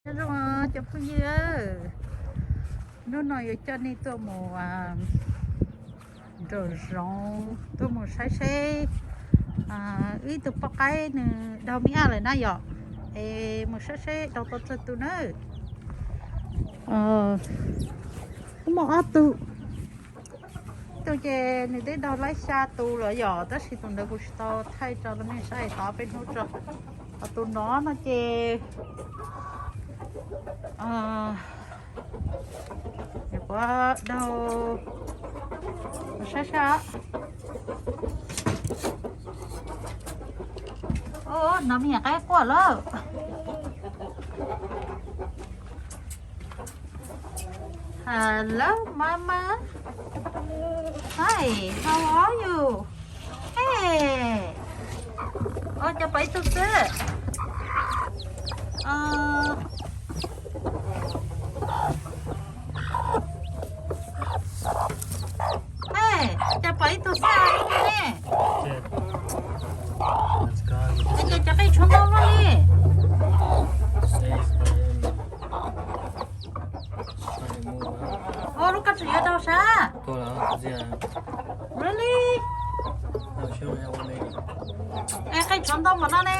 Nyob zoo cov phooj ywg, hnub no yuav coj nej tuaj mus nram zoov, tuaj mus saib seb wb ib tug poj qaib nws daug me ab lawm na yom, es mus saib seb daug tau tsawg tus na. Muaj ob tug, tus ces nws twb daug laib xya tus lawm yom, tab sis tus ntawd kuv tsis tau thaij tso rau nej saib, tau peb hnub tso. Ho tus no no ces kuv daug, saib saib. Nov me nyuam qaib quaj lawm. Hello, mama. Hi, how are you? Hey. Ua cas pom ib tug xwb? Hey, cas pom ib tug xwb ne? Ua cas cov qij tshuav ntau luaj li? Ua lub koj tseem yuav daug sab? Really? Es qij tshuav ntau npaum no ne?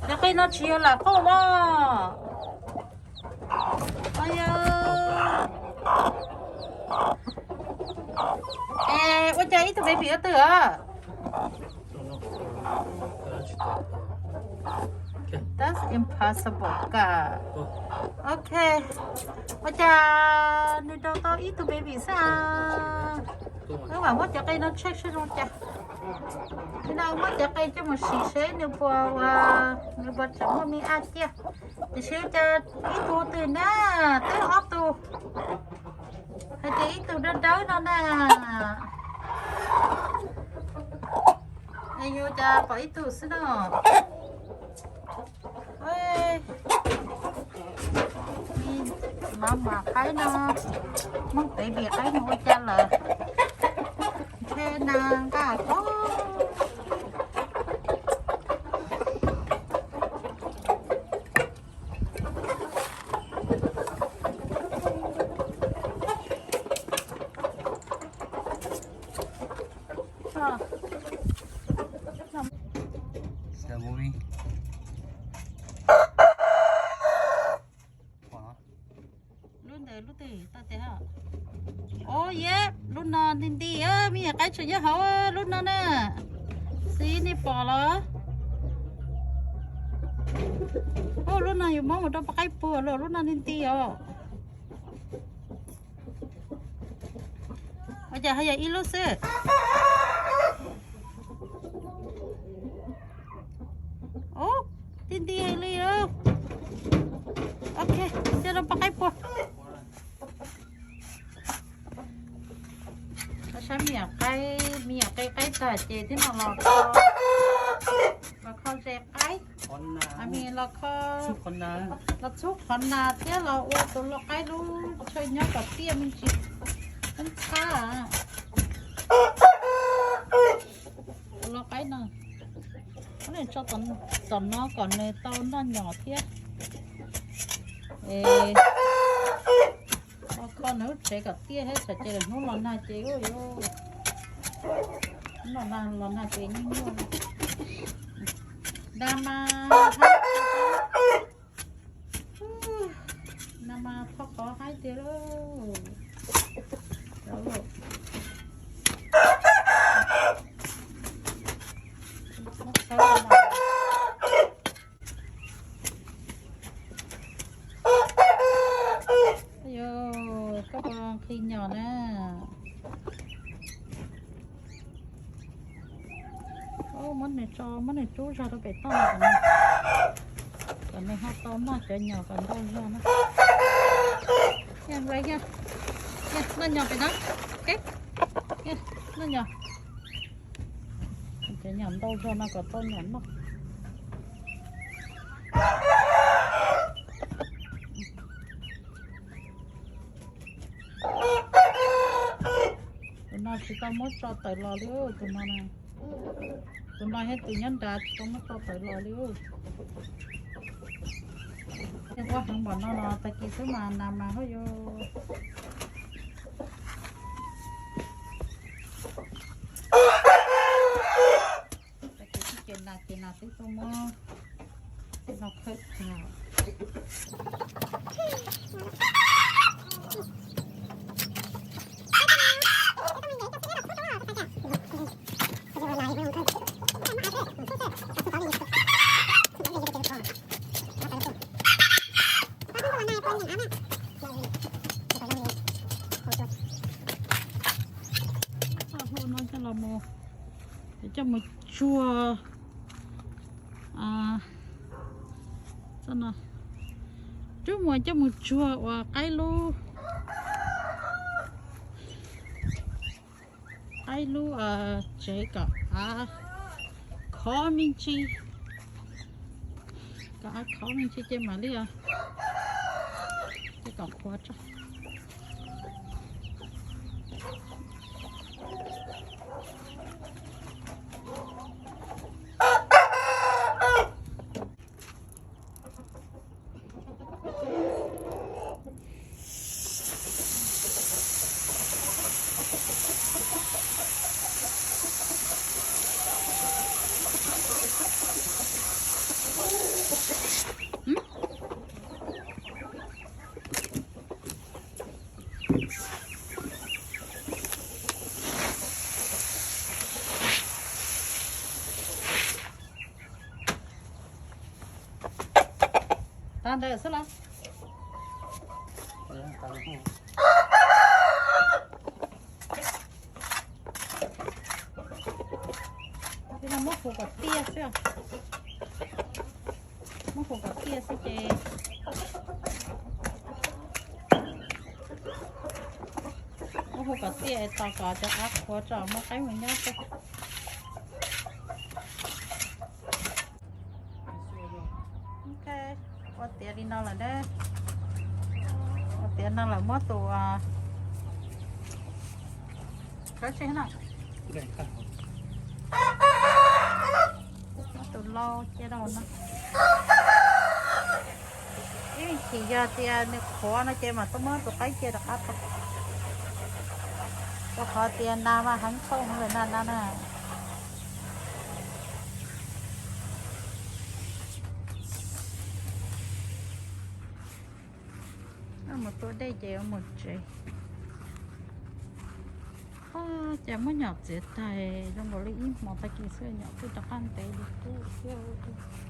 Cov qij no tsis yog lam quaj los? Es ua cas ib tug baby ua twg os? That's impossible, ka. Ok. Ua cas nws daug tau ib tug baby xwb a? Wb mam muab cov qij no check seb zoo cas. Nim no muab cov qij coj mus sim seb nws puas, nws puas tseem muaj me ab ciaj. Tiam sis cas ib tug twg na, twb ob tug. Hais tias ib tug dawb dawb no na. Es yuav cas pom ib tug xwb no. Mama qaib no, Hmoob baby qaib no ua cas lawm? Ntshe nas nqa koj. Lub ntawd lub twg tau tias, o, yep, lub no nti nti, me nyuam qaib tseem nyob hauv lub no na. Xib nej pom los? Ub, lub no yus muab mus rau poj qaib puag los, lub no nti nti os. Ua cas ho yog ib lub xwb? Ub, nti nti li. Ok, coj rau poj qaib puag. Saib me nyuam qaib, me nyuam qe qaib tag ces tib no los kho, los kho ze qaib. Los kho, los txhub qhov nas thiab los ua tus lau qaib lub chaw nyob kom tiaj me ntsis, ntxhab. Tus lau qaib no, nws tso tom no kom nws tau noj nyom thiab. Es kho nws lub tsev kom tiaj thiab, tsam ces lwm hnub los nag ces, hnub los nag, los nag ces nyuaj nyuaj. Nag mas, nag mas tho qhov haib tiag lauj. Yog koj nqhis nyom na. Muab nws tso, muab nws rub zog rau pem toj no, kom nws ho tau noj cov nyom kom ntau zog na. Noj nyom pem no, noj nyom. Cov nyom ntau zog no kom tau nyom noj. Tus no tsis tau muab tso tawm los li, tus no, tus no thiab tus nyob nrad tsis tau muab tso tawm los li. Ua heev npaum no los tag kis xwb mas nas mas hauj yus. Tag kis xwb ces nas ces nas twb tuaj muab no khawb tag. Hu no coj los mus, coj mus tsuag. Rub mus coj mus tsuag ua qaib lub, qaib lub tsev kom av khov me ntsis, kom av khov me ntsis ces mam li, ces kom qhuav tso. Tag ntawd xwb los? Muab hu kom tiaj xwb. Muab hu kom tiaj xwb ces, muab hu kom tiaj es tos kom cov av qhuav tso muab qaib mus nyob xwb. Ok, ua tiav li no lawm na. Ua tiav no lawm muab tus, kawg tsis na, muab tus lau cia rau no. Ib me chim yog tias nws qhuav no ces mam tuaj muab tus qaib cia rov qab tau. Rau qhov tias nas mas heev tshaj lawm na, nas na. Mus tua dej ces mus tsev. Cas muab nyom txiav tag zoo nkaus li ib hmos tag kis xwb nyom twb rov qab ntev li qub thiab.